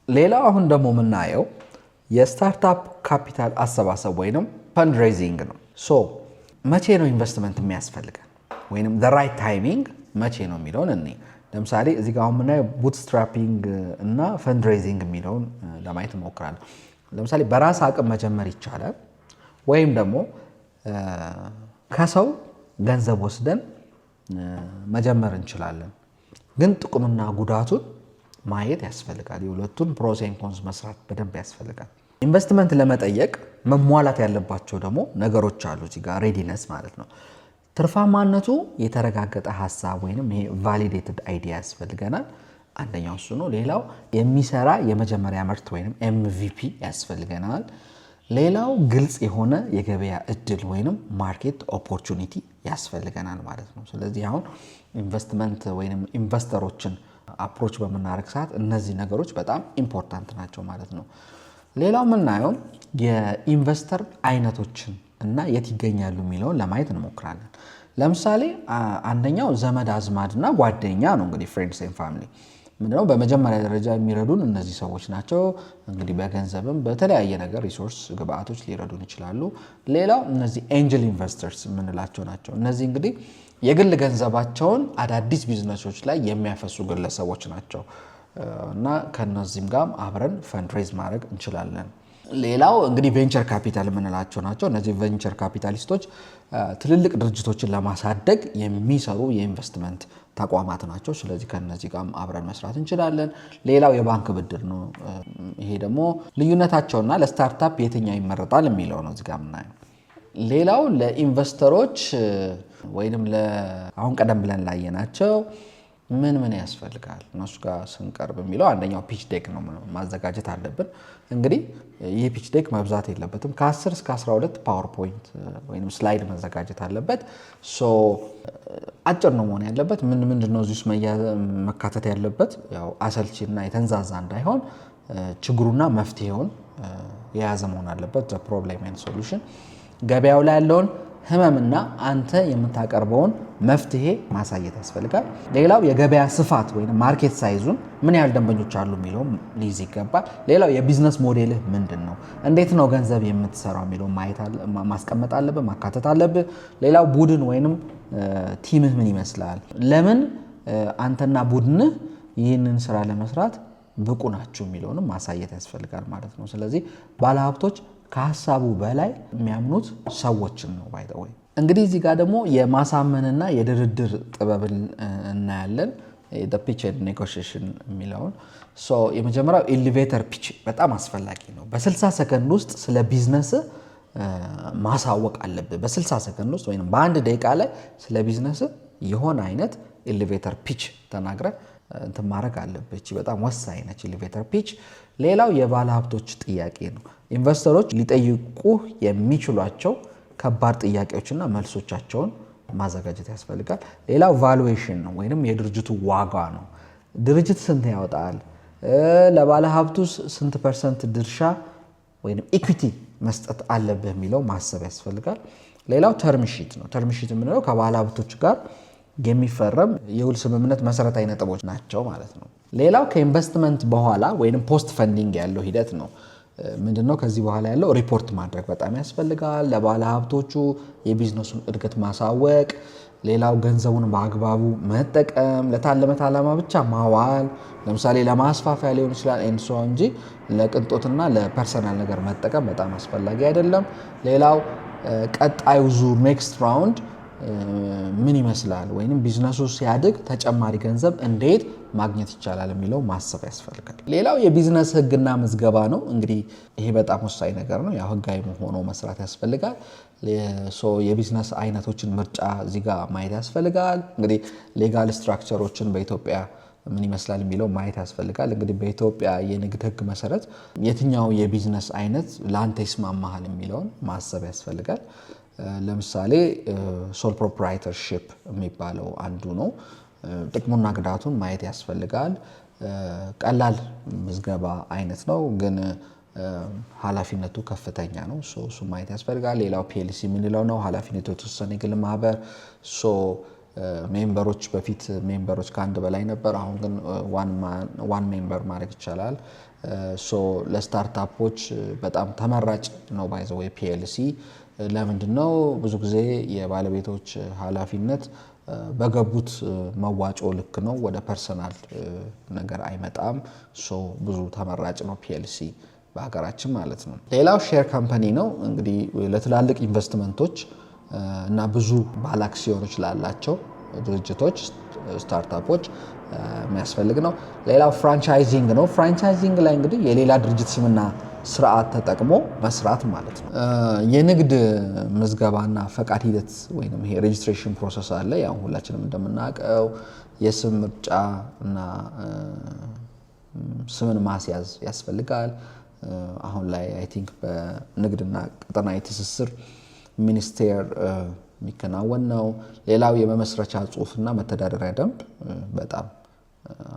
ሌላው አሁን ደግሞ የምናየው የ startup ካፒታል አሰባሰብ ወይንም fundraising ነው። So መቼ ነው ኢንቨስትመንት የሚያስፈልገን ወይንም right timing መቼ ነው የሚለውን እኔ ለምሳሌ እዚህ ጋር አሁን የምናየው bootstrapping እና fundraising የሚለውን ለማየት እንሞክራለን። ለምሳሌ በራስ አቅም መጀመር ይቻላል፣ ወይም ደግሞ ከሰው ገንዘብ ወስደን መጀመር እንችላለን። ግን ጥቅምና ጉዳቱን ማየት ያስፈልጋል። የሁለቱን pros and cons መስራት በደንብ ያስፈልጋል። ኢንቨስትመንት ለመጠየቅ መሟላት ያለባቸው ደግሞ ነገሮች አሉ። እዚህ ጋር readiness ማለት ነው። ትርፋማነቱ የተረጋገጠ ሀሳብ ወይም ይሄ validated idea ያስፈልገናል። አንደኛው እሱ ነው። ሌላው የሚሰራ የመጀመሪያ ምርት ወይም MVP ያስፈልገናል። ሌላው ግልጽ የሆነ የገበያ እድል ወይም market opportunity ያስፈልገናል ማለት ነው። ስለዚህ አሁን ኢንቨስትመንት ወይም investor ኦችን approach በምናደርግ ሰዓት እነዚህ ነገሮች በጣም important ናቸው ማለት ነው። ሌላው የምናየው የ investor አይነቶችን እና የት ይገኛሉ የሚለውን ለማየት እንሞክራለን። ለምሳሌ አንደኛው ዘመድ አዝማድ እና ጓደኛ ነው። እንግዲህ friends and family ምንድነው? በመጀመሪያ ደረጃ የሚረዱን እነዚህ ሰዎች ናቸው። እንግዲህ በገንዘብም በተለያየ ነገር resource ግብአቶች ሊረዱን ይችላሉ። ሌላው እነዚህ angel investors የምንላቸው ናቸው። እነዚህ እንግዲህ የግል ገንዘባቸውን አዳዲስ ቢዝነሶች ላይ የሚያፈሱ ግለሰቦች ናቸው እና ከነዚህም ጋር አብረን fundraise ማድረግ እንችላለን። ሌላው እንግዲህ venture capital የምንላቸው ናቸው። እነዚህ venture capitalist ኦች ትልልቅ ድርጅቶችን ለማሳደግ የሚሰሩ የኢንቨስትመንት ተቋማት ናቸው። ስለዚህ ከነዚህ ጋር አብረን መስራት እንችላለን። ሌላው የባንክ ብድር ነው። ይሄ ደግሞ ልዩነታቸውና ለ startup የትኛው ይመረጣል የሚለው ነው እዚህ ጋር የምናየው። ሌላው ለ investor ኦች ወይንም አሁን ቀደም ብለን ላየናቸው ምን ምን ያስፈልጋል እነሱ ጋር ስንቀርብ የሚለው አንደኛው pitch deck ነው ማዘጋጀት አለብን። እንግዲህ ይህ pitch deck መብዛት የለበትም። ከ10 እስከ 12 PowerPoint ወይም slide መዘጋጀት አለበት። So አጭር ነው መሆን ያለበት። ምን ምንድን ነው እዚህ ውስጥ መካተት ያለበት? ያው አሰልቺና የተንዛዛ እንዳይሆን ችግሩና መፍትሄውን የያዘ መሆን አለበት። Problem and solution፣ ገበያው ላይ ያለውን ህመምና አንተ የምታቀርበውን መፍትሄ ማሳየት ያስፈልጋል። ሌላው የገበያ ስፋት ወይም market size ኡን፣ ምን ያህል ደንበኞች አሉ የሚለውም ሊይዝ ይገባል። ሌላው የ business model ህ ምንድን ነው፣ እንዴት ነው ገንዘብ የምትሰራው የሚለው ማስቀመጥ አለብህ፣ ማካተት አለብህ። ሌላው ቡድን ወይንም team ህ ምን ይመስላል፣ ለምን አንተና ቡድንህ ይህንን ስራ ለመስራት ብቁ ናችሁ የሚለውንም ማሳየት ያስፈልጋል ማለት ነው። ስለዚህ ባለሀብቶች ከሀሳቡ በላይ የሚያምኑት ሰዎችን ነው። By the way እንግዲህ እዚህ ጋር ደግሞ የማሳመንና የድርድር ጥበብን እናያለን። Pitch negotiation የሚለውን የመጀመሪያው elevator pitch በጣም አስፈላጊ ነው። በ60 ሰከንድ ውስጥ ስለ ቢዝነስ ማሳወቅ አለብህ። በ60 ሰከንድ ውስጥ ወይም በአንድ ደቂቃ ላይ ስለ ቢዝነስ የሆነ አይነት elevator pitch ተናግረህ እንትን ማድረግ አለብህ። እቺ በጣም ወሳኝ ነች elevator pitch። ሌላው የባለ ሀብቶች ጥያቄ ነው። Investor ኦች ሊጠይቁህ የሚችሏቸው ከባድ ጥያቄዎችና መልሶቻቸውን ማዘጋጀት ያስፈልጋል። ሌላው valuation ነው ወይንም የድርጅቱ ዋጋ ነው። ድርጅት ስንት ያወጣል፣ ለባለ ሀብቱ ስንት percent ድርሻ ወይም equity መስጠት አለብህ የሚለው ማሰብ ያስፈልጋል። ሌላው term sheet ነው። Term sheet የምንለው ከባለ ሀብቶች ጋር የሚፈረም የውል ስምምነት መሰረታዊ ነጥቦች ናቸው ማለት ነው። ሌላው ከኢንቨስትመንት በኋላ ወይም post funding ያለው ሂደት ነው። ምንድነው? ከዚህ በኋላ ያለው ሪፖርት ማድረግ በጣም ያስፈልጋል። ለባለ ሀብቶቹ የቢዝነሱን እድገት ማሳወቅ፣ ሌላው ገንዘቡን በአግባቡ መጠቀም፣ ለታለመለት ዓላማ ብቻ ማዋል፣ ለምሳሌ ለማስፋፊያ ሊሆን ይችላል and so እንጂ ለቅንጦትና ለ personal ነገር መጠቀም በጣም አስፈላጊ አይደለም። ሌላው ቀጣዩ ዙር next round ምን ይመስላል ወይም ቢዝነሱ ሲያድግ ተጨማሪ ገንዘብ እንዴት ማግኘት ይቻላል የሚለው ማሰብ ያስፈልጋል። ሌላው የቢዝነስ ሕግና ምዝገባ ነው። እንግዲህ ይሄ በጣም ወሳኝ ነገር ነው። ያው ሕጋዊ ሆኖ መስራት ያስፈልጋል። የቢዝነስ አይነቶችን ምርጫ እዚህ ጋር ማየት ያስፈልጋል። እንግዲህ legal structure ኦችን በኢትዮጵያ ምን ይመስላል የሚለው ማየት ያስፈልጋል። እንግዲህ በኢትዮጵያ የንግድ ሕግ መሰረት የትኛው የቢዝነስ አይነት ለአንተ ይስማማሃል የሚለውን ማሰብ ያስፈልጋል። ለምሳሌ sole proprietorship የሚባለው አንዱ ነው። ጥቅሙና ጉዳቱን ማየት ያስፈልጋል። ቀላል ምዝገባ አይነት ነው፣ ግን ኃላፊነቱ ከፍተኛ ነው። እሱ ማየት ያስፈልጋል። ሌላው PLC የምንለው ነው፣ ኃላፊነቱ የተወሰነ የግል ማህበር። Member ኦች፣ በፊት member ኦች ከአንድ በላይ ነበር። አሁን ግን one member ማድረግ ይቻላል። So ለ startup ኦች በጣም ተመራጭ ነው by the way PLC። ለምንድን ነው? ብዙ ጊዜ የባለቤቶች ኃላፊነት በገቡት መዋጮ ልክ ነው፣ ወደ personal ነገር አይመጣም። So ብዙ ተመራጭ ነው PLC በሀገራችን ማለት ነው። ሌላው share company ነው። እንግዲህ ለትላልቅ ኢንቨስትመንቶች እና ብዙ ባለ አክሲዮኖች ላላቸው ድርጅቶች፣ startup ኦች የሚያስፈልግ ነው። ሌላው franchising ነው። Franchising ላይ እንግዲህ የሌላ ድርጅት ስምና ስርዓት ተጠቅሞ መስራት ማለት ነው። የንግድ ምዝገባና ፈቃድ ሂደት ወይም ይሄ registration process አለ። ያው ሁላችንም እንደምናውቀው የስም ምርጫ እና ስምን ማስያዝ ያስፈልጋል። አሁን ላይ I think በንግድና ቀጠናዊ ትስስር ሚኒስቴር የሚከናወን ነው። ሌላው የመመስረቻ ጽሁፍና መተዳደሪያ ደንብ በጣም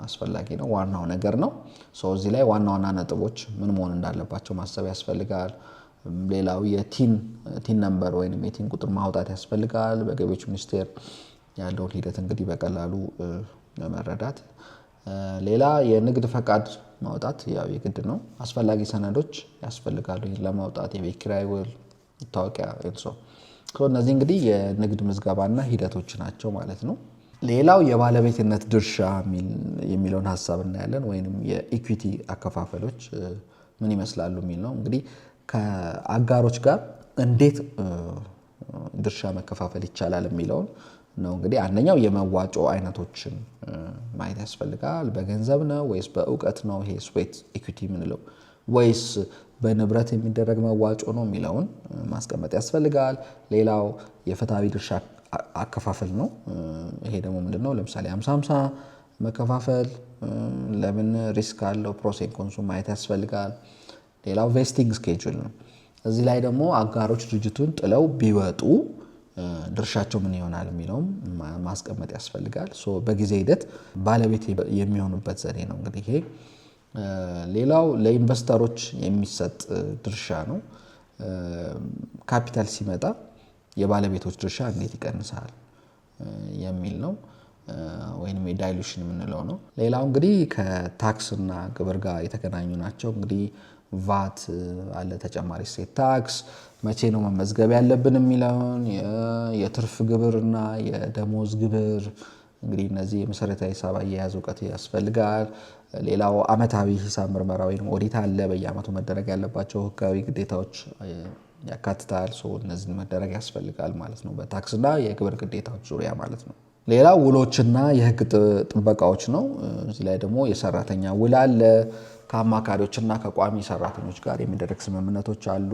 አስፈላጊ ነው፣ ዋናው ነገር ነው። So እዚህ ላይ ዋና ዋና ነጥቦች ምን መሆን እንዳለባቸው ማሰብ ያስፈልጋል። ሌላው የ TIN number ወይም የ TIN ቁጥር ማውጣት ያስፈልጋል። በገቢዎች ሚኒስቴር ያለውን ሂደት እንግዲህ በቀላሉ ለመረዳት፣ ሌላ የንግድ ፈቃድ ማውጣት ያው የግድ ነው። አስፈላጊ ሰነዶች ያስፈልጋሉ ይህን ለማውጣት፣ የቤት ኪራይ ውል፣ መታወቂያ and so። እነዚህ እንግዲህ የንግድ ምዝገባና ሂደቶች ናቸው ማለት ነው። ሌላው የባለቤትነት ድርሻ የሚለውን ሀሳብ እናያለን፣ ወይም የ equity አከፋፈሎች ምን ይመስላሉ የሚል ነው። እንግዲህ ከአጋሮች ጋር እንዴት ድርሻ መከፋፈል ይቻላል የሚለውን ነው። እንግዲህ አንደኛው የመዋጮ አይነቶችን ማየት ያስፈልጋል። በገንዘብ ነው ወይስ በእውቀት ነው? ይሄ sweat equity የምንለው፣ ወይስ በንብረት የሚደረግ መዋጮ ነው የሚለውን ማስቀመጥ ያስፈልጋል። ሌላው የፍትሐዊ ድርሻ አከፋፈል ነው። ይሄ ደግሞ ምንድነው? ለምሳሌ 50-50 መከፋፈል ለምን risk አለው? Pros and cons ኡን ማየት ያስፈልጋል። ሌላው vesting schedule ነው። እዚህ ላይ ደግሞ አጋሮች ድርጅቱን ጥለው ቢወጡ ድርሻቸው ምን ይሆናል የሚለውም ማስቀመጥ ያስፈልጋል። So በጊዜ ሂደት ባለቤት የሚሆኑበት ዘዴ ነው እንግዲህ ይሄ። ሌላው ለ investor ኦች የሚሰጥ ድርሻ ነው። ካፒታል ሲመጣ የባለቤቶች ድርሻ እንዴት ይቀንሳል የሚል ነው፣ ወይንም የ dilution የምንለው ነው። ሌላው እንግዲህ ከታክስ እና ግብር ጋር የተገናኙ ናቸው። እንግዲህ ቫት አለ፣ ተጨማሪ እሴት ታክስ፣ መቼ ነው መመዝገብ ያለብን የሚለውን፣ የትርፍ ግብር እና የደሞዝ ግብር፣ እንግዲህ እነዚህ የመሰረታዊ ሂሳብ አያያዝ እውቀት ያስፈልጋል። ሌላው አመታዊ ሂሳብ ምርመራ ወይም ኦዲት አለ። በየአመቱ መደረግ ያለባቸው ህጋዊ ግዴታዎች ያካትታል። So እነዚህን መደረግ ያስፈልጋል ማለት ነው፣ በታክስና የግብር ግዴታዎች ዙሪያ ማለት ነው። ሌላው ውሎችና የህግ ጥበቃዎች ነው። እዚህ ላይ ደግሞ የሰራተኛ ውል አለ። ከአማካሪዎችና ከቋሚ ሰራተኞች ጋር የሚደረግ ስምምነቶች አሉ።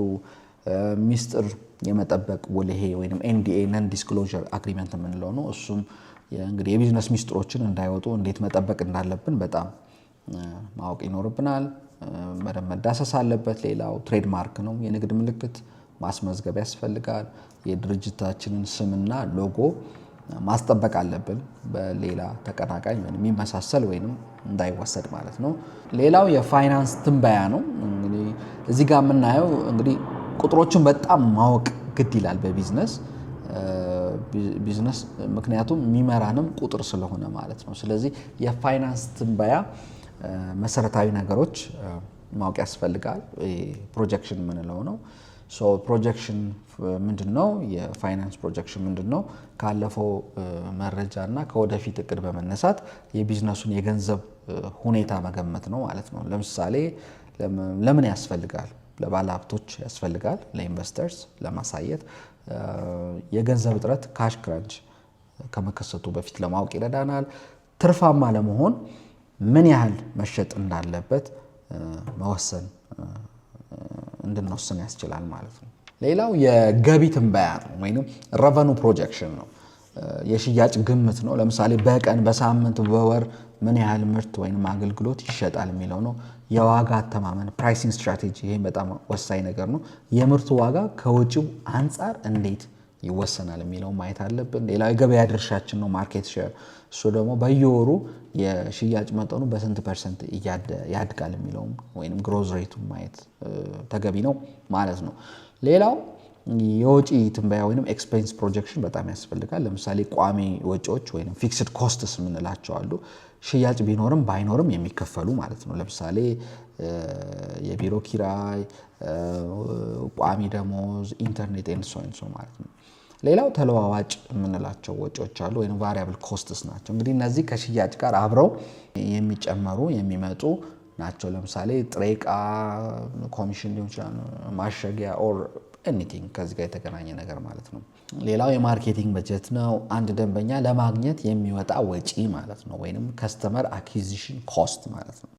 ሚስጥር የመጠበቅ ውል፣ ይሄ ወይም NDA፣ non disclosure agreement የምንለው ነው። እሱም እንግዲህ የቢዝነስ ሚስጥሮችን እንዳይወጡ እንዴት መጠበቅ እንዳለብን በጣም ማወቅ ይኖርብናል። በደንብ መዳሰስ አለበት። ሌላው trademark ነው፣ የንግድ ምልክት ማስመዝገብ ያስፈልጋል። የድርጅታችንን ስምና ሎጎ ማስጠበቅ አለብን፣ በሌላ ተቀናቃኝ ወይም የሚመሳሰል ወይንም እንዳይወሰድ ማለት ነው። ሌላው የፋይናንስ ትንበያ ነው። እንግዲህ እዚህ ጋር የምናየው እንግዲህ ቁጥሮችን በጣም ማወቅ ግድ ይላል በ business፣ ምክንያቱም የሚመራንም ቁጥር ስለሆነ ማለት ነው። ስለዚህ የፋይናንስ ትንበያ መሰረታዊ ነገሮች ማወቅ ያስፈልጋል። Projection የምንለው ነው። So projection ምንድን ነው? የ finance projection ምንድን ነው? ካለፈው መረጃ እና ከወደፊት እቅድ በመነሳት የቢዝነሱን የገንዘብ ሁኔታ መገመት ነው ማለት ነው። ለምሳሌ ለምን ያስፈልጋል? ለባለ ሀብቶች ያስፈልጋል፣ ለ investors ለማሳየት፣ የገንዘብ እጥረት cash crunch ከመከሰቱ በፊት ለማወቅ ይረዳናል። ትርፋማ ለመሆን ምን ያህል መሸጥ እንዳለበት መወሰን እንድንወስን ያስችላል ማለት ነው። ሌላው የገቢ ትንበያ ነው ወይም revenue projection ነው። የሽያጭ ግምት ነው። ለምሳሌ በቀን፣ በሳምንት፣ በወር ምን ያህል ምርት ወይም አገልግሎት ይሸጣል የሚለው ነው። የዋጋ አተማመን pricing strategy፣ ይህም በጣም ወሳኝ ነገር ነው። የምርቱ ዋጋ ከወጪው አንጻር እንዴት ይወሰናል የሚለው ማየት አለብን። ሌላው የገበያ ድርሻችን ነው፣ market share። እሱ ደግሞ በየወሩ የሽያጭ መጠኑ በስንት percent ያድጋል የሚለውም ወይም growth rate ኡን ማየት ተገቢ ነው ማለት ነው። ሌላው የወጪ ትንበያ ወይም expense projection በጣም ያስፈልጋል። ለምሳሌ ቋሚ ወጪዎች ወይም fixed costs የምንላቸው አሉ። ሽያጭ ቢኖርም ባይኖርም የሚከፈሉ ማለት ነው። ለምሳሌ የቢሮ ኪራይ፣ ቋሚ ደሞዝ፣ ኢንተርኔት and so and so ማለት ነው። ሌላው ተለዋዋጭ የምንላቸው ወጪዎች አሉ ወይም variable costs ናቸው። እንግዲህ እነዚህ ከሽያጭ ጋር አብረው የሚጨመሩ የሚመጡ ናቸው። ለምሳሌ ጥሬ ዕቃ፣ ኮሚሽን ሊሆን ይችላል፣ ማሸጊያ or anything ከዚህ ጋር የተገናኘ ነገር ማለት ነው። ሌላው የ marketing በጀት ነው። አንድ ደንበኛ ለማግኘት የሚወጣ ወጪ ማለት ነው፣ ወይንም customer acquisition cost ማለት ነው።